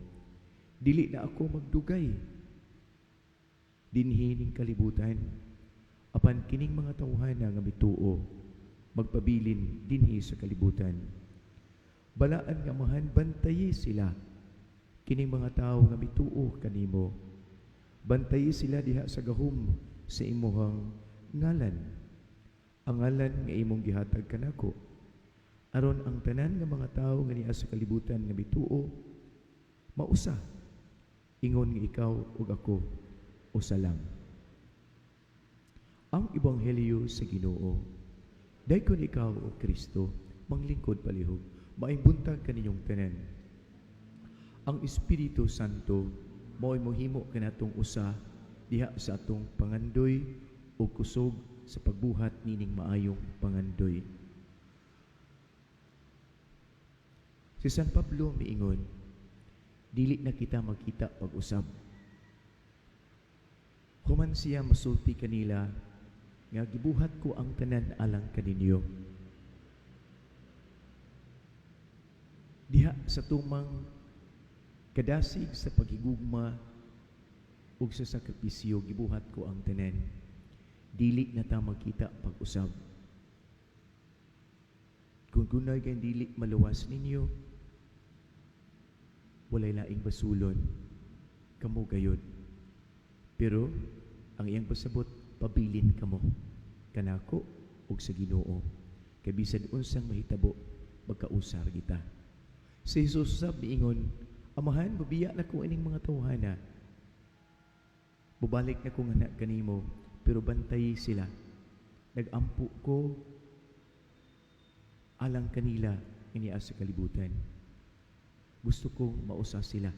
Dili na ako magdugay dinhi ning kalibutan, apan kining mga tawhana nga mituo magpabilin dinhi sa kalibutan. Balaan nga Amahan, bantayi sila kining mga tawo nga mituo kanimo. Bantayi sila diha sa gahom sa imuhang ngalan. Ang ngalan nga imong gihatag kanako, aron ang tanan nga mga tawo nga niya sa kalibutan nga mituo mausa, ingon nga ikaw ug ako usa lang. Ang Ebanghelyo sa Ginoo. Daykon ikaw, O Kristo. Manglingkod palihog. Maayong buntag kaninyong tanan. Ang Espiritu Santo mao'y mohimo kanatong usa diha sa atong pangandoy o kusog sa pagbuhat nining maayong pangandoy. Si San Pablo miingon, dili na kita magkita pag-usab. Human siya musulti kanila nga gibuhat ko ang tanan alang kaninyo. Diha sa tumang kadasig sa paghigugma ug sa sakripisyo, gibuhat ko ang tanan. Dili na ta magkita pag-usab. Kung kunay kay dili maluwas ninyo, walay laing basulon, kamo gayod. Pero ang iyang pasabot, pabilin kamo kanako ug sa Ginoo. Kay bisan unsang mahitabo, magkausar kita. Si Jesus usab miingon, Amahan, babiya na ko ining mga tawhana. Bubalik na ko nga kanimo, pero bantay sila. Nagampo ko alang kanila ini sa kalibutan. Gusto kong mausa sila.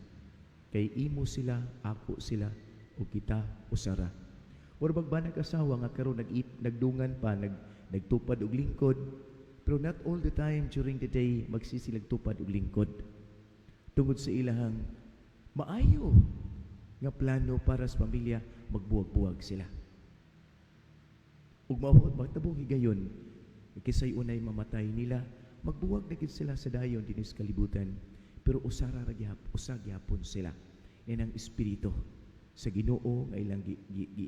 Kay imo sila, ako sila, o kita usara. Mura bag ba nag-asawa nga karon nagdungan pa, nagtupad og lingkod, pero not all the time during the day magsisilag tupad og lingkod. Tungod sa ilahang maayo nga plano para sa pamilya, magbuwag-buwag sila. Ug matabong higayon, kisay unay mamatay nila, magbuwag na gid sila sa dayon dinis kalibutan, pero usara ra usa gihapon sila. Yan ang espiritu sa Ginoo nga ilang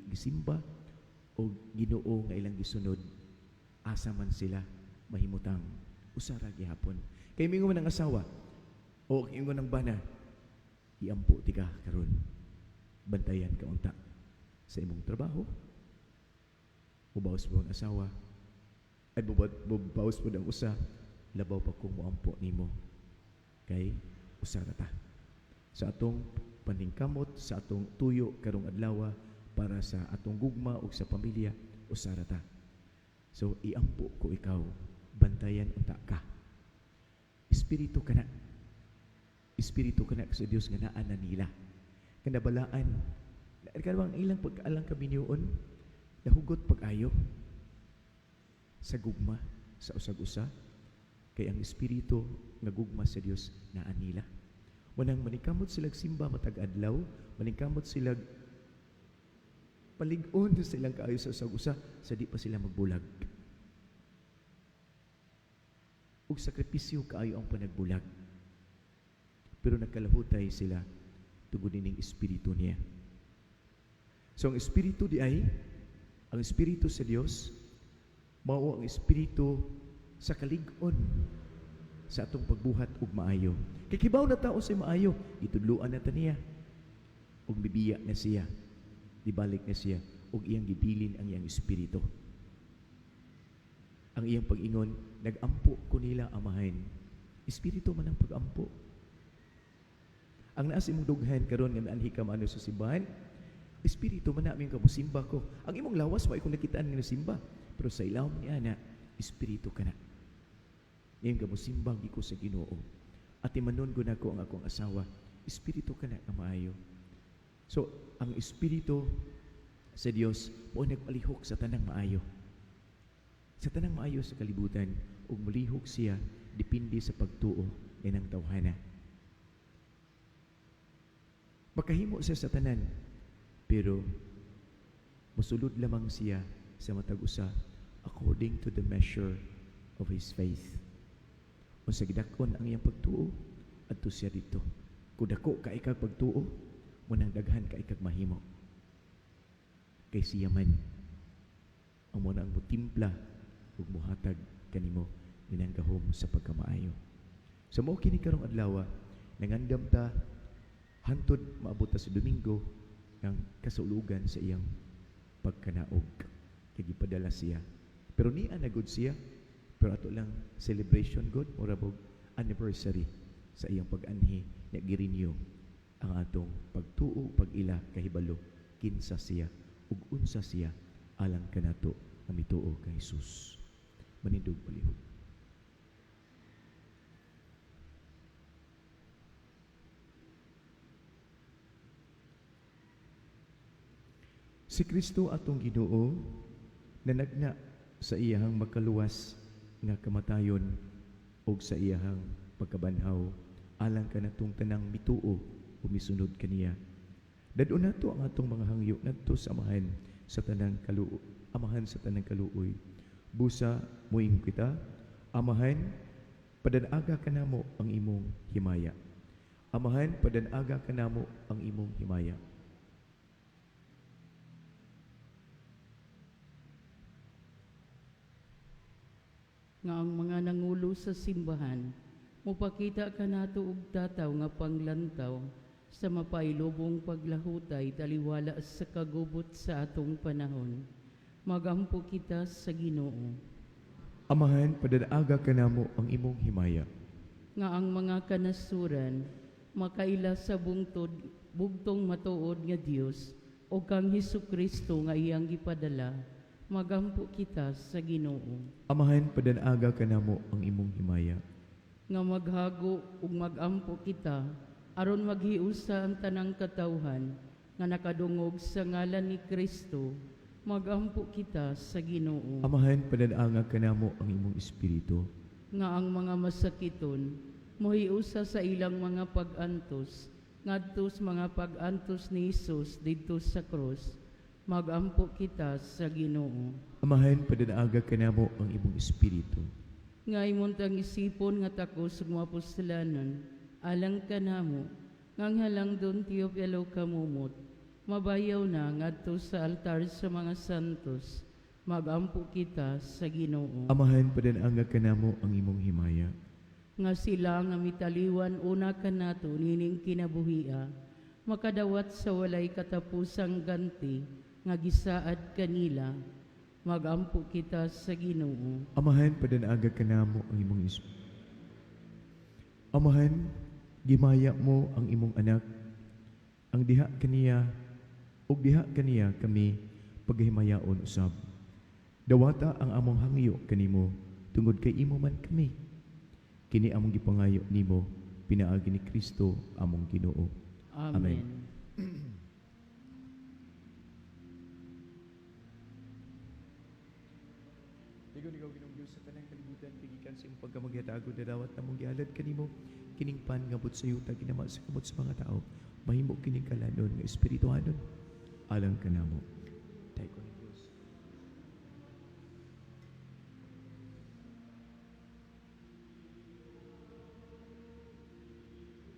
gisimba o Ginoo nga ilang gisunod, asa man sila mahimutang usara gihapon. Kay mingon man ang asawa o ingon ang bana, iampo ti ka karon, bantayan ka unta sa imong trabaho, mubawas mo ang asawa, ay mubawas mo ang usa, labaw pa kung moampo nimo, kay usara ta. Sa atong paningkamot, sa atong tuyo karong adlaw para sa atong gugma ug sa pamilya, usara ta. So iampo ko ikaw, bantayan unta ka. Espiritu kana. Espiritu kana sa Dios nga naa na nila. Kanabalaan, kalawang ilang pagkaalang kaminyoon, nahugot pag-ayo sa gugma sa usag-usa, kay ang espiritu nga gugma sa Dios naa nila. Wanang manikamot silag simba matag adlaw, manikamot silag palig-on sa ilang kaayo sa usag-usa, sa di pa sila magbulag. Ug sakripisyo kaayo ang panagbulag. Pero nagkalahutay sila tungod nining espiritu niya. So ang espiritu di ay, ang espiritu sa Dios, mao ang espiritu sa kalig-on sa atong pagbuhat og maayo. Kay kibaw na tao sa maayo, gitudloan na ta niya. Ug mibiya na siya, dibalik na siya, ug iyang gibilin ang iyang espiritu. Ang iyang pag-ingon, nagampo ko nila amahin. Espiritu man ang pag-ampo. Ang naa sa imong dughan karon nga naanhi ka maano sa simbahan, espiritu man na aming kamusimba ko. Ang imong lawas wa ko nakitaan nga nasimba, pero sa ilawom ni ana, espiritu ka na. Ngayon kamusimba gi ko sa Ginoo. At imanon ko nako ang akong asawa, espiritu ka na nga maayo. So, ang espiritu sa Dios mao nagpalihok sa tanang maayo. Sa tanang maayo sa kalibutan, ug molihok siya depende sa pagtuo ng tawhana. Makahimo siya sa tanan, pero mosulod lamang siya sa matag usa according to the measure of his faith. Unsa gidak-on ang iyang pagtuo, adto siya dito. Kung dako ka ikag pagtuo, munang daghan ka ikag mahimo. Kay siya man ang muna ang mutimpla ug muhatag kanimo ninang gahom sa pagkamaayo. Sa mao kini karong adlaw, nangandam ta hantod maabot ta sa Domingo ng kasaulugan sa iyang pagkanaog. Kay gipadala siya. Pero niya na gud siya, pero ato lang celebration god, mura bog anniversary sa iyang pag-anhi nga girenew ang atong pagtuo, pag-ila kahibalo kinsa siya ug unsa siya alang kanato nga mituo kay Jesus. Manindog palihog. Si Kristo atong Ginoo nanagna sa iyahang makaluwas nga kamatayon ug sa iyahang pagkabanhaw alang kanatong tanang mituo o misunod kaniya. Dad-on nato ang atong mga hangyo ngadto sa Amahan sa tanang kaluoy, Amahan sa tanang kaluoy. Busa moingon kita, Amahan, padanaga kanamo ang imong himaya. Amahan, padanaga kanamo ang imong himaya. Nga ang mga nangulo sa simbahan mupakita kanato og tataw nga panglantaw sa mapailubong paglahutay taliwala sa kagubot sa atong panahon. Magampo kita sa Ginoo. Amahan, padanaga kanamo ang imong himaya. Nga ang mga kanasuran makaila sa bugtong matuod nga Dios o kang Hesukristo nga iyang gipadala. Magampo kita sa Ginoo. Amahan, padanaga kanamo ang imong himaya. Nga maghago ug magampo kita aron maghiusa ang tanang katawhan nga nakadungog sa ngalan ni Kristo. Magampo kita sa Ginoo. Amahan, padanaga kanamo ang imong espiritu. Nga ang mga masakiton mohiusa sa ilang mga pag-antos ngadto sa mga pag-antos ni Hesus didto sa krus. Magampo kita sa Ginoo. Amahan, padanaga kanamo ang imong espiritu. Nga imong tang isipon nga takos ug mapustolanon alang kanamo nga ang halangdon Teofilo kamumot mabayaw na ngadto sa altar sa mga santos. Magampo kita sa Ginoo. Amahan, padanaga kanamo ang imong himaya. Nga sila nga mitaliwan una kanato nining kinabuhia makadawat sa walay katapusang ganti nga gisaad kanila. Magampo kita sa Ginoo. Amahan, padanaga kanamo ang imong espiritu. Amahan, gimaya mo ang imong anak, ang diha kaniya ug diha kaniya kami paghimayaon usab. Dawata ang among hangyo kanimo tungod kay imo man kami. Kini among gipangayo nimo pinaagi ni Kristo among Ginoo. Amen. Amen. Dagon ikaw Ginoong Dios sa tanang kalibutan kay gikan sa imong pagkamaghatago dadawat namong gihalad kanimo kining pan nga but sa yuta ginama sa kamot sa mga tao mahimo kining kalanon nga espirituhanon alang kanamo. Dayon ni Dios.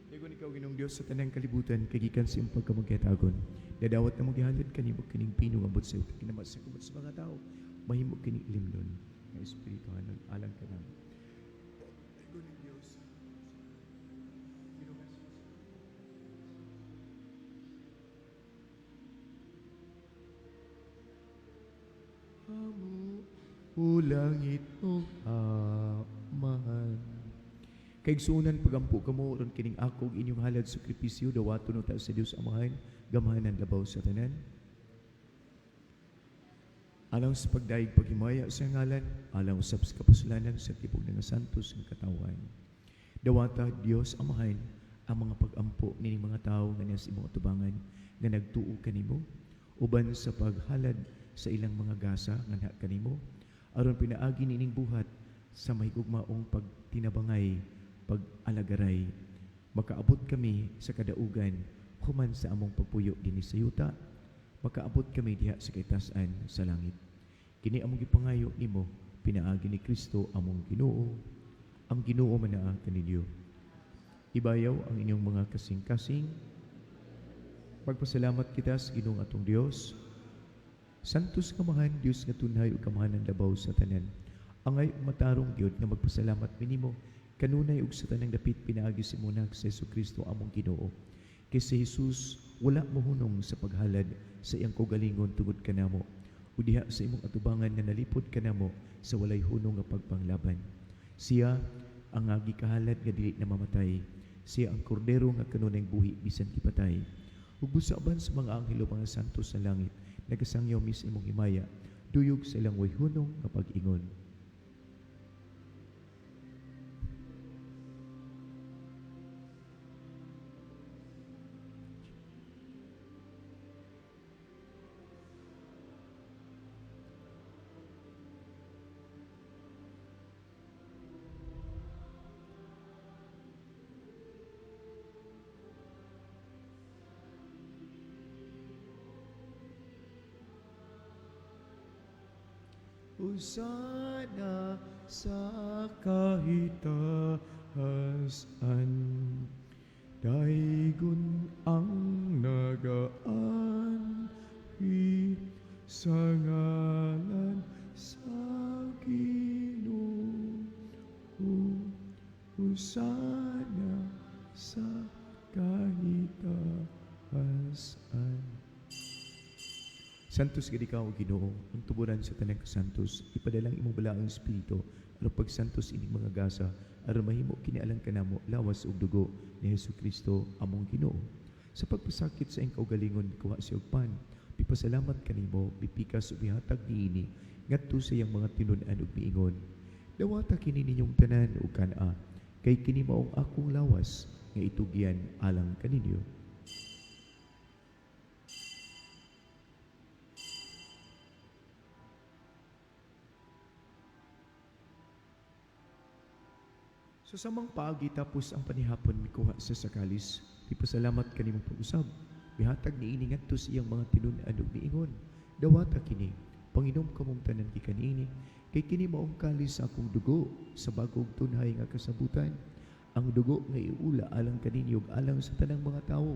Dagon ikaw Ginoong Dios sa tanang kalibutan kay gikan sa imong pagkamaghatagon dadawat namong gihalad kanimo kining pino nga but sa yuta ginama sa kamot sa mga tao mahimo kining ilimnon nga espirituhanon alang kanamo. Dagon ni Dios. Ginoong Jesus. Amo o langit ug Amahan. Kaigsuonan pagampo kamo aron kining ako ug inyong halad sakripisyo dawaton unta sa Dios Amahan, gamhanan labaw sa tanan. Alang sa pagdayeg paghimaya sa ngalan, alang usab sa kapuslanan sa tibok nga santos nga katawhan. Dawata Dios Amahan ang mga pag-ampo nining mga tawo nga niya sa imong atubangan nga nagtuo kanimo uban sa paghalad sa ilang mga gasa nga naa kanimo aron pinaagi nining buhat sa mahigugmaong pagtinabangay, pag-alagaray, makaabot kami sa kadaugan human sa among pagpuyo dinhi sa yuta, makaabot kami diha sa kitasan sa langit. Kini among gipangayo nimo pinaagi ni Kristo among Ginoo. Ang Ginoo manaa kaninyo. Ibayaw ang inyong mga kasing-kasing. Magpasalamat kita sa Ginoong atong Dios. Santos nga Amahan, Dios nga tunhay ug kamahanan labaw sa tanan. Angay matarong gyud nga magpasalamat minimo Kanunay ug sa tanang dapit pinaagi sa imong Anak sa Hesukristo among Ginoo. Kay si Jesus wala mohunong sa paghalad sa iyang kaugalingon tungod kanamo, ug diha sa imong atubangan nga nalipod kanamo sa walay hunong nga pagpanglaban. Siya ang nga gikahalad nga dili na mamatay. Siya ang kordero nga kanunay buhi bisan gipatay. Ug busa uban sa mga anghel ug mga santo sa langit, nagasangyaw mi sa imong himaya, duyog sa ilang way hunong nga pag-ingon. Hosana sa kahitahasan, daygon ang nagaanhi sa ngalan sa Ginoo. Hosana sa kahitahasan. Santos gid ikaw, Ginoo, ang tuburan sa tanang kasantos, ipadalang imong balaang espiritu aron pagsantos ining mga gasa, aron mahimo kini alang kanamo lawas ug dugo ni Hesukristo among Ginoo. Sa pagpasakit sa iyang kaugalingon, mikuha siya og pan, mipasalamat kanimo, mipikas ug mihatag niini ngadto sa iyang mga tinun-an ug miingon: Dawata kini ninyong tanan ug kan-a, kay kini maong akong lawas nga itugyan alang kaninyo. Sa samang paagi tapos ang panihapon, mikuha sa sakalis, mipasalamat kanimong pag-usab, mihatag niini ngadto sa iyang mga tinun-an ug miingon: Dawata kini, panginom kamong tanan gikan niini, kay kini maong kalis sa akong dugo sa bagong tunhay nga kasabutan, ang dugo nga iula alang kaninyo ug alang sa tanang mga tawo,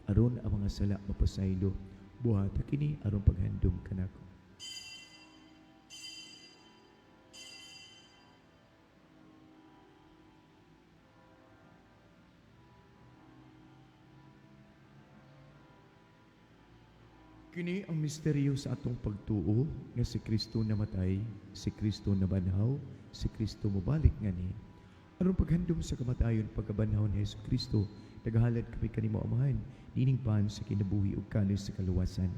aron ang mga sala mapasaylo. Buhata kini aron paghandom kanako. Kini ang misteryo sa atong pagtuo nga si Kristo namatay, si Kristo nabanhaw, si Kristo mobalik ngani. Aron paghandom sa kamatayon pagkabanhaw ni Hesus Kristo, nagahalad kami kanimo Amahan, nining pan sa kinabuhi ug kalis sa kaluwasan.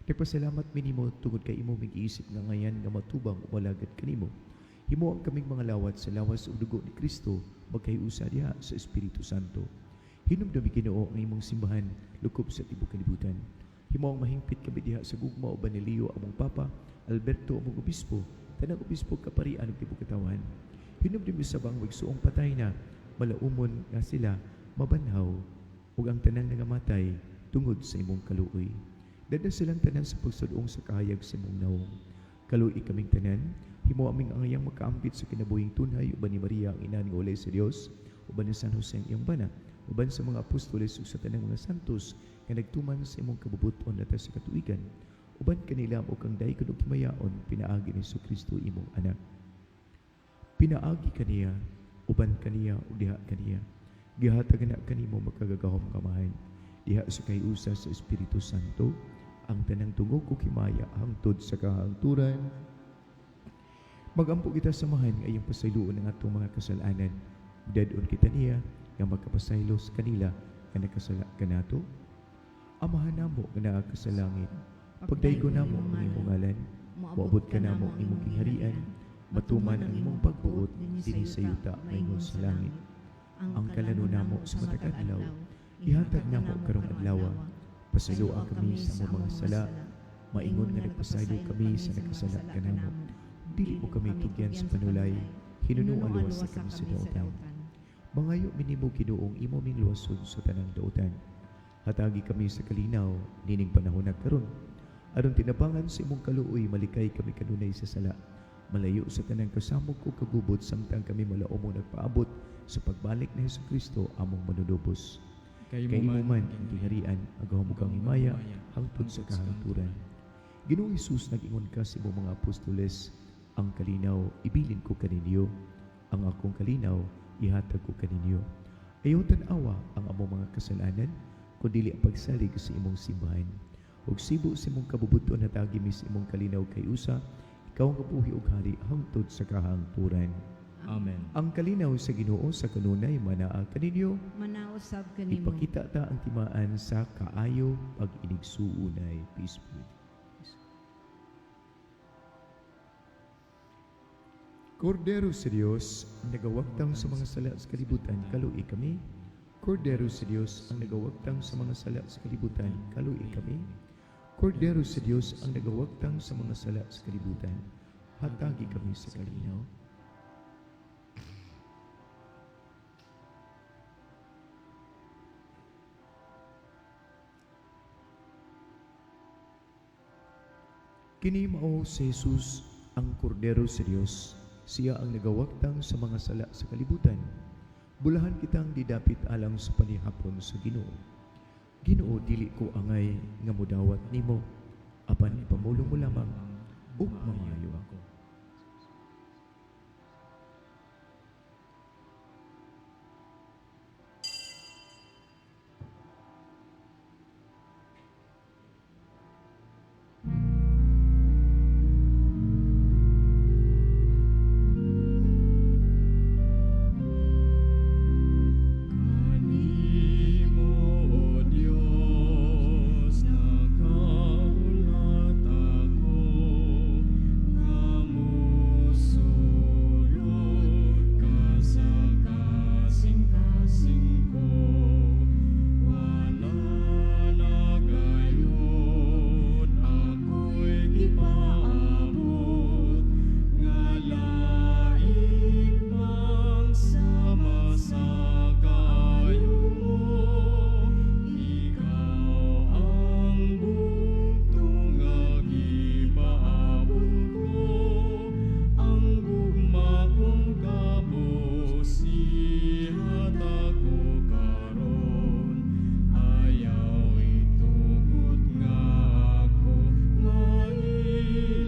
Nagpasalamat mi nimo tungod kay imo migiisip nga ngayan nga matubang ug malagad kanimo. Himo ang kaming mga lawat sa lawas ug dugo ni Kristo, magkahiusa diha sa Espiritu Santo. Hinumdumi Ginoo ang imong simbahan lukop sa tibuok kalibutan. Himo ang mahingpit kami diha sa gugma uban ni Leo among Papa, Alberto among Obispo, tanang obispo kaparian ug tibuok katawhan. Hinumdumi sa bang wigsuong patay na, malaumon nga sila mabanhaw ug ang tanang nangamatay tungod sa imong kaluoy. Dada silang tanan sa pagsudong sa kahayag sa imong nawong. Kaluoy kaming tanan, himo aming angayang makaambit sa kinabuhing tunhay uban ni Maria ang ina nga walay sa Dios, uban ni San Jose ang iyang bana, uban sa mga apostoles ug sa tanang mga santos nga nagtuman sa imong kabubuton latas sa katuigan, uban kanila ug kang daygon ug himayaon pinaagi ni Hesukristo imong anak. Pinaagi kaniya, uban kaniya ug diha kaniya. Gihatag na kanimo makagagahom kamahan diha sa kahiusa sa Espiritu Santo ang tanang tungog ug himaya hangtod sa kahangturan. Magampo kita samahan nga iyang pasayloon ang atong mga kasalanan. Dad-on kita niya nga makapasaylo sa kanila nga nakasala kanato. Amahan namo nga naa ka sa langit, pagdaygo namo ang imong ngalan, moabot ka namo ang imong gingharian, matuman ang imong pagbuot dinhi sa yuta maingon sa langit. Ang kalano namo sa matag adlaw, ihatag namo karong adlaw. Pasayloa kami sa among mga sala, maingon nga nagpasaylo kami sa nakasala kanamo. Dili mo kami tugyan sa panulay, hinunoa luwas na kami sa dautan. Mangayo minimo Ginoong imo ming luwason sa tanang dautan. Hatagi kami sa kalinaw nining panahon na karon. Aron tinabangan sa imong kaluoy, malikay kami kanunay sa sala. Malayo sa tanang kasamok o kagubot samtang kami malaumong nagpaabot sa pagbalik ni Hesukristo among manunubos. Kay Kay imo man ang gingharian, ang gahom ug ang himaya, hangtod sa kahangturan. Ginoong Hesus, nag-ingon ka sa imong mga apostoles, ang kalinaw ibilin ko kaninyo, ang akong kalinaw ihatag ko kaninyo. Ayaw tan-awa ang among mga kasalanan, kun dili ang pagsalig sa imong simbahan. Ug sibo sa imong kabubuton, hatagi mi sa imong kalinaw kay usa, ikaw nga buhi ug hari hangtod sa kahangturan. Amen. Ang kalinaw sa Ginoo sa kanunay manaa kaninyo. Manausab kanimo. Ipakita ta ang timaan sa kaayo pag-inigsuunay. Peace be with you. Kordero sa Dios, ang nagawagtang sa mga sala sa kalibutan, kaluoy kami. Kordero sa Dios, ang nagawagtang sa mga sala sa kalibutan, kaluoy kami. Kordero sa Dios, ang nagawagtang sa mga sala sa kalibutan, hatagi kami sa kalinaw. Kini mao si Jesus, ang Kordero sa Dios. Siya ang nagawagtang sa mga sala sa kalibutan. Bulahan kitang didapit alang sa panihapon sa Ginoo. Ginoo, dili ko angay nga mudawat nimo, apan ipamulong mo lamang ug maayo ako. Kanimo, O Dios, nakahulat ako nga mosulod ka sa kasing-kasing ko. Wala na gayud ako'y gipaabot nga lain pang sama sa kaayo mo. Ikaw ang bugto nga gipaabot ko, ang gugma kong kabos, ihatag ko karon. Ayaw itugot nga ako mahilayo.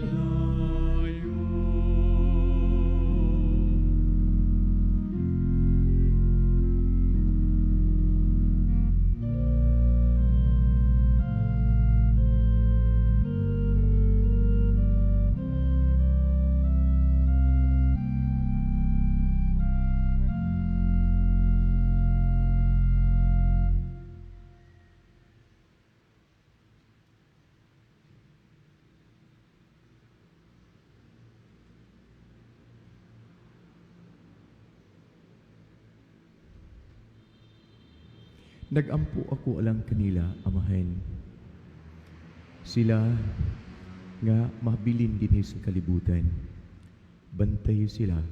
Nagampo ako alang kanila, Amahan. Sila nga mabilin dinhi sa kalibutan. Bantay sila,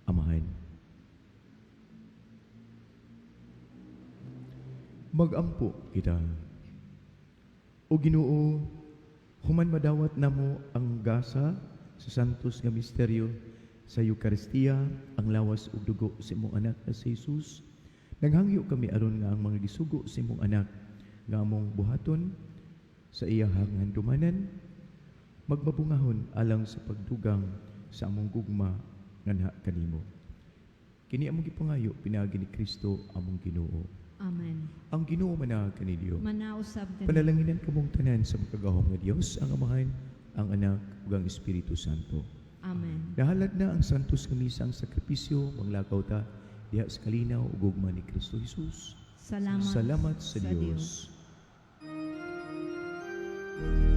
Amahan. Magampo kita. O Ginoo, human madawat namo ang gasa sa santos nga misteryo sa Eukaristiya, ang lawas ug dugo sa imong anak na si Jesus. Naghangyo kami aron nga ang mga gisugo sa imong anak nga among buhaton sa iyahang handumanan, magmabungahon alang sa pagdugang sa among gugma nganha kanimo. Kini among gipangayo pinaagi ni Kristo among Ginoo. Amen. Ang Ginoo manaag kaninyo. Manausab kanimo. Panalanginan kamong tanan sa makagagahom nga Dios, ang Amahan, ang Anak ug ang Espiritu Santo. Amen. Nahalad na ang santos nga misa ang sakripisyo, manglakaw ta diha sa kalinaw ug gugma ni Kristo Jesus. Salamat, Salamat sa Dios. Dios.